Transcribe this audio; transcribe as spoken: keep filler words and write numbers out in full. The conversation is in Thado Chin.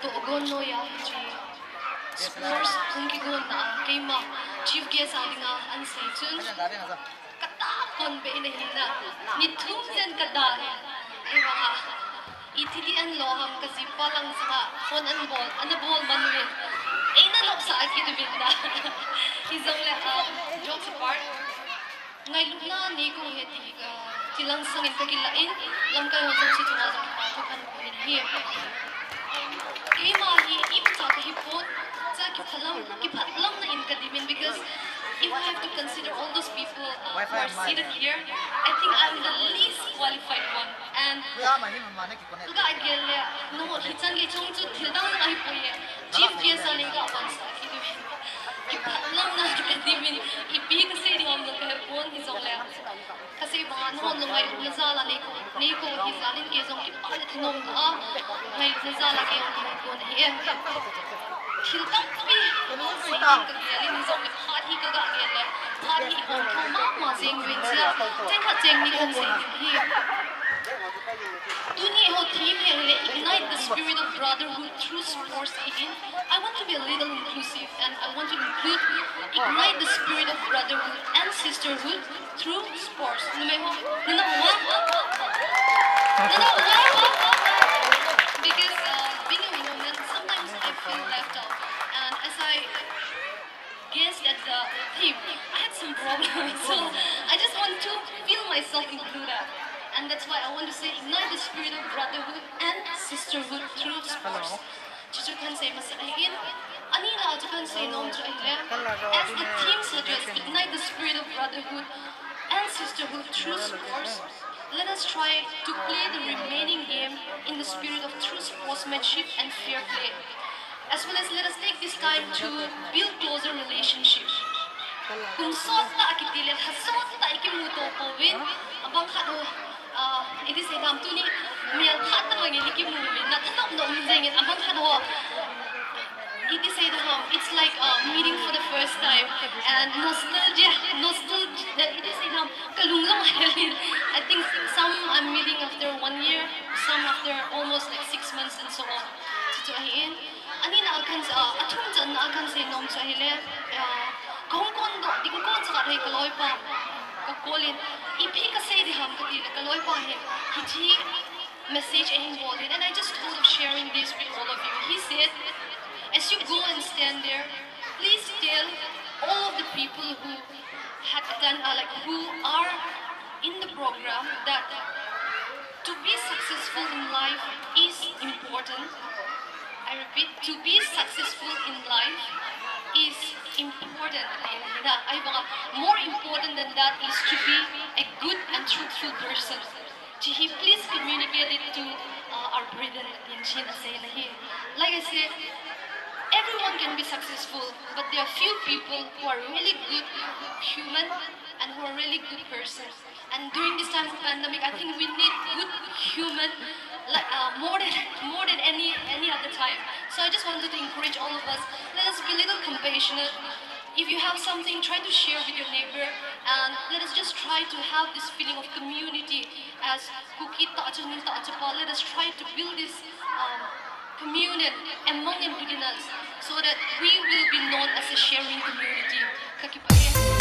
Tohgon noiya hiche sports hung kigonna a keima chief guest a dinga ahin sei chun, katah kon be in ahi na. Ni thum jen kada hi. Ahivanga, iti ti an lo ham, kajipa lang sanga phone an bol, ana bol man uvin, eina nopsah kit uvin da. Hijongle, um, jokes apart, ngailutna nei kong he ti, uh, tilang sangin kakilah in, lamkai ho jouse chunga jong kipathu kahin pui in ahi. Keima hi imacha kahipon, cha kiphalam, kiphatlamna in kadimin, because if I have to consider all those people, uh, who are seated here, I think I'm the least qualified one. And kaga gel le, nangho hichan gei chung chu thil dang ahipoi e. Chief guest a nei ga pansah kit uvin. Kiphatlamna kadimin, ipi kasei ding ham jong kahepon, hijongle, kasei banga nangho ngailutna jal a nei ko, nei ko hi jal in kei jong kipah le thanom tah a, ngailutna jal a kei jong kahepon ahi e. Thil tampi sei ding kagel in, hijongle phat hi kaga gel le, phat hi hung thou mama jeng uvin chia, cheng khat cheng ni kahin sei ding ahi. Tuni ho theme hi ahile, Ignite the Spirit of Brotherhood Through Sports ahin. I want to be a little inclusive and I want to include, ignite the spirit of brotherhood and sisterhood through sports. Numei ho, nana uva? Nana uva? Because, uh, being a woman, sometimes I feel left out. And as I guessed at the theme, I had some problems. So I just want to feel myself included. And that's why I want to say, ignite the spirit of brotherhood and sisterhood through sports. Chuchu kahin sei masa ahin, anina a chu kahin sei nom chu ahile, as the theme suggests, ignite the spirit of brotherhood and sisterhood through sports. Let us try to play the remaining game in the spirit of true sportsmanship and fair play. As well as let us take this time to build closer relationship. Kum sot tah kiti le, lha sot tah ikimu to pouvin, abang khat ho, ah, iti sei ding ham, tuni mel phat tah bangin ikimu uvin, na thanop nom jengin, abang khat ho, iti sei ding ham, it's like, uh, meeting for the first time, and nostalgia, nostalgia, iti sei ding ham, kalung jong ahel in. I think some I'm meeting after one year, some after almost like six months and so on. Chuchu ahin. Anina a kahin, ah, athum channa a kahin sei nom chu ahile, ah, kahung kondoh ding kon cha khat hi kaloipa ka call in, ipi kasei ding ham kati le, kaloipa hin hiche message ahin bol in, and I just thought of sharing this with all of you. He said, as you go and stand there, please tell all of the people who had done, uh, like, who are in the program that to be successful in life is important. I repeat, to be successful in life is important. Ahivanga, more important than that is to be a good and truthful person. Chihi, please communicate it to, uh, our brethren in Chin Asena hi. Like I said, everyone can be successful, but there are few people who are really good human and who are really good persons. And during this time of pandemic, I think we need good human, like, uh, more than, more than any, any other time. So I just wanted to encourage all of us. Let us be a little compassionate. If you have something, try to share with your neighbor, and let us just try to have this feeling of community as Kuki tahcha nu tahchapa. Let us try to build this, um, communion among and within us, so that we will be known as a sharing community. Kakipah e.